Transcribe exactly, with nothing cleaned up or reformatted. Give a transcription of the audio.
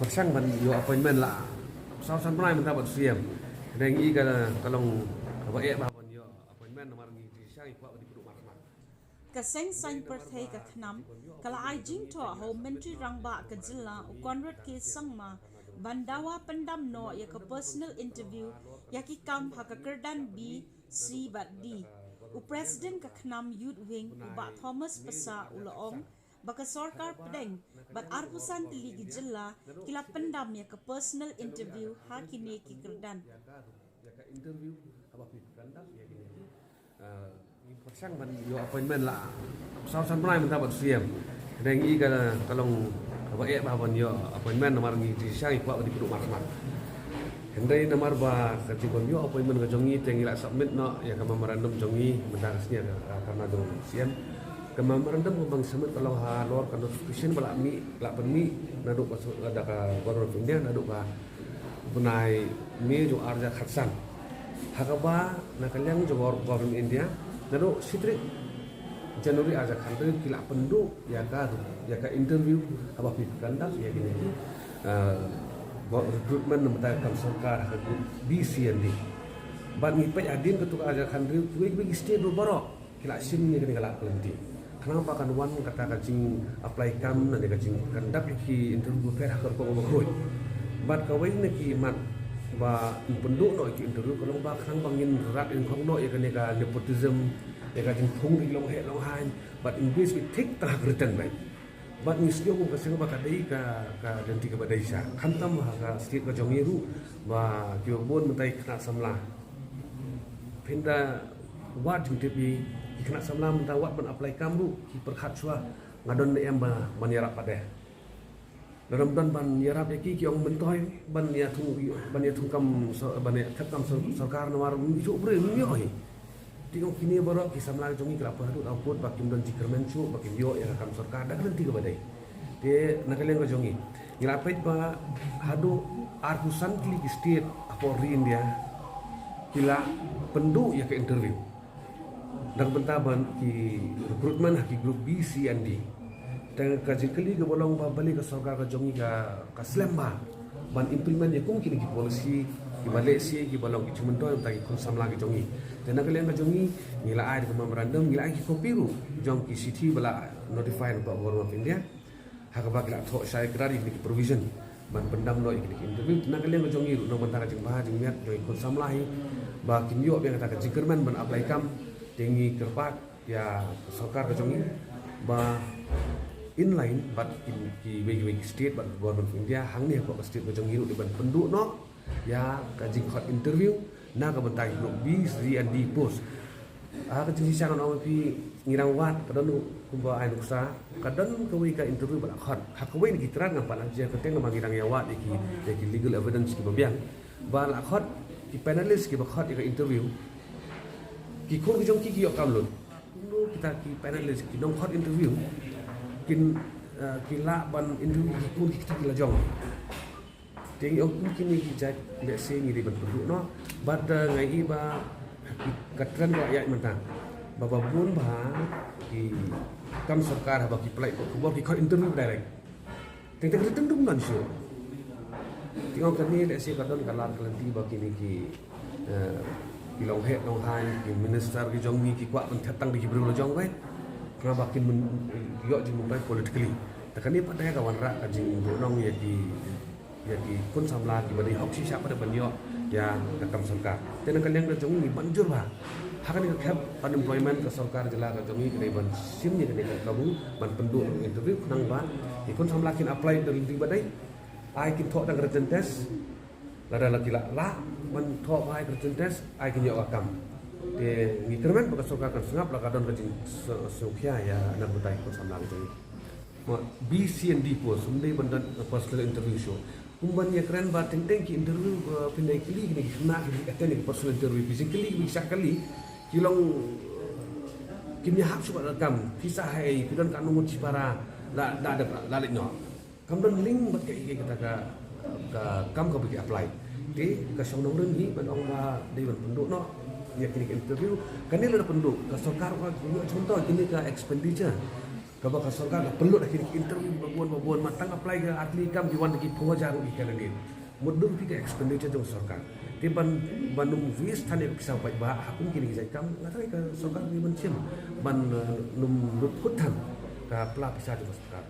Pyrshang ban ïoh appointment la saw san bnai mynta bad siem. Dang i ka ka long kaba eh ba ban ïoh appointment namar ngi ti shang i kwah ban dei pynduh markhmat. Ka seng saiñ pyrthei ka KHNAM ka la ai jingthoh ha u Myntri Rangbah ka jylla u Conrad K Sangma ban dawa pyndam noh ïa ka personal interview ïa ki kam ha ka kyrdan B, C bad D. U President ka KHNAM Youth Wing u Bah Thomas Passah u la ong ba ka sorkar pdeng bad arphew san tylli ki jylla ki la pyndam ïa ka personal interview ha kine ki kyrdan. Ïa ka interview haba phi pyndam ïa kine ki, ah, ngi pyrshang ban ïoh appointment la saw san bnai mynta bad siem. Dang i ka ka long kaba eh ba ban ïoh appointment namar ngi ti shang i kwah ban dei pynduh markhmat. Hynrei namar ba ka jingwan ïoh appointment ka jong ngi te ngi la submit noh ïa ka memorandum jong ngi mynta ka sngi ka, ka, ka na dong sien. Ka memorandum ka ba ngi submit ka long halor ka notification ba la mih, la pynmih naduh ka so-, da ka Government of India naduh ka bnai May jong ar hajar khatsan. Ha kaba na ka liang jong Government of India naduh shi tarik January ar hajar khathynriew ki la pynduh ïa ka, ïa ka interview haba phi conduct ïa kine ki, eh, recruitment na bynta ka kam sorkar ha ka group B, C and D. Bad ngi peit hadien katu ka ar hajar khathynriew kiwei kiwei ki state ruh baroh ki la shim ïa kane ka lad ka lynti. Khnang ba kan wan kata ka jing apply kam ne ka jing conduct ïa ki interview bapher ha ka rukom bakhuid. Bad kawei na ki mat ba yn pynduh noh ïa ki interview ka long ba khnang ba ngin rat nyngkong noh ïa kane ka nepotism, ïa ka jingphung ri long heh long haiñ, bad yn base beit thik tang ha ka written beit. Bad ngi sngew kum ka seng ba ka dei ka, ka lynti kaba dei sha. Khamtam ha ka state ka jong ngi ruh ba kiba bun mynta ki khynnah samla pynda wad jingtip ïa ki khynnah samla mynta wad ban apply kam ruh ki pyrkhat shuwa nga don ne em ba ban ïarap pat de. Lada ym don ban ïarap ïa ki, ki ong myntoi ban ïa thung, ban ïa thung kam sor-, ban ïa thep kam sor-, sorkar namar ym ïoh briew, ym ïoh hi. Te ong kine baroh ki samla jong ngi ki la pyrkhat haduh ba kim don jingkyrmen shuh ba kin ïoh ïa ka kam sorkar da ka lynti kaba dei. Te na ka liang ka jong ngi ngi la peit ba haduh arphew san tylli ki state hapoh ri India ki la pynduh ïa ka interview na ka bynta ban ki recruitment ha ki group B, C and D. Te ka jingkylli kaba long ba balei ka sorkar ka jong ngi ka, ka slem bha ban implement ïa kum kine ki policy kiba lehse kiba long ki jingmyntoi na ka bynta ki khun samla ki jong ngi. Te na ka liang ka jong ngi ngi la ai da ka memorandum, ngi la ai ki copy ruh jong ki shithi ba la notify na ka Government of India. Ha kaba ki la thoh shai kdar ïa kine ki provision ban pyndam noh ïa kine ki interview. Na ka liang ka jong ngi ruh na ka bynta ka jingbha jingmiat jong ki khun samla hi ba kin ïoh biang kata ka jingkyrmen ban apply kam. Te ngi kyrpad ïa ka sorkar ka jong ngi ba in line bad ki, kiwei kiwei ki state bad Government of India hangne hapoh ka state ka jong ngi ruh dei ban pynduh noh ïa ka jingkhot interview na ka bynta ki group B, C and D post. Ha ka jingshisha ngan ong ïa phi, ngi dang wad, ka don kumba ai nuksa, ka don kawei ka interview ba la khot. Ha kawei na ki trai ngam pat lah jia kyrteng namar ngi dang ïa wad ïa ki, ïa ki legal evidence kiba biang. Ba la khot ki panelist kiba khot ïa ka interview, ki khun ki jong ki ki ïoh kam lut. Kumno kita ki panelist ki nongkhot interview kin, eh, ki lah ban interview ki khun ki kita ki la jong. Te ngi ong kum kine ki jait lehse ngi dei ban pynduh noh. Bad, eh, nga i ba ka trend ka la ïaid mynta ba ba bun ba ki kam sorkar haba ki pynlait khubor ki khot interview direct. Teng teng ka dei teng dum nan shuh. Te ngi ong kane lehse ka don ka lad ka lynti ba kine ki, eh, ki long heh long haiñ ki minister ki jong ngi ki kwah ban thep tang da ki briew la jong beit. Khnang ba kin ïoh jingmyntoi politically. Te kane pat ka wanrah ka jingbuh nong ïa ki ïa ki khun samla kiba dei hok shisha pat ban ïoh ïa ka kam sorkar. Te na ka liang ka jong ngi ban jur bha ha kane ka khep unemployment ka sorkar jylla ka jong ngi ka dei ban shim ïa kane ka kabu ban pynduh interview khnang ba ki khun samla kin apply da lynti ba dei. Ai kin thoh tang written test, lada la ki la lah ban thoh ba ai written test ai kin ïoh ka kam. Te ngi kyrmen ba ka sorkar kan sngap la ka don ka jingsngewkhia ïa na ka bynta ki khun samla ka jong ngi. Ma, B, C and D post, ym dei ban don personal interview shuh. Kum ban ïa kren ba teng teng ki interview, eh, phin ïa kylli kine ki khynnah ki attend ki personal interview, ki jingkylli ki shah kylli ki long, kim ïa hap shuh bad ka kam, phi sah haei, phi don katno ngut shipara, la da da la leit noh. Kam don link bad kaei kaei kata ka, ka kam kaba ki apply. Te ka shong nongrim hi ban ong ba dei ban pynduh noh ïa kine ki interview. Kane lada pynduh ka sorkar ka ïoh jingmyntoi, kine ka expenditure Kaba ka sorkar la pynlut ha kine ki interview babun babun, ma tang apply ka ar tylli ki kam ki wan da ki phew hajar ruh ki candidate. Mutdur phi ka expenditure jong sorkar. Te ban, ban ym waste than ïa ka pisa paidbah ha kum kine ki jait kam, nga tharai ka sorkar ka dei ban shim ban, eh, ym lut phut than ka pla pisa jong ka sorkar.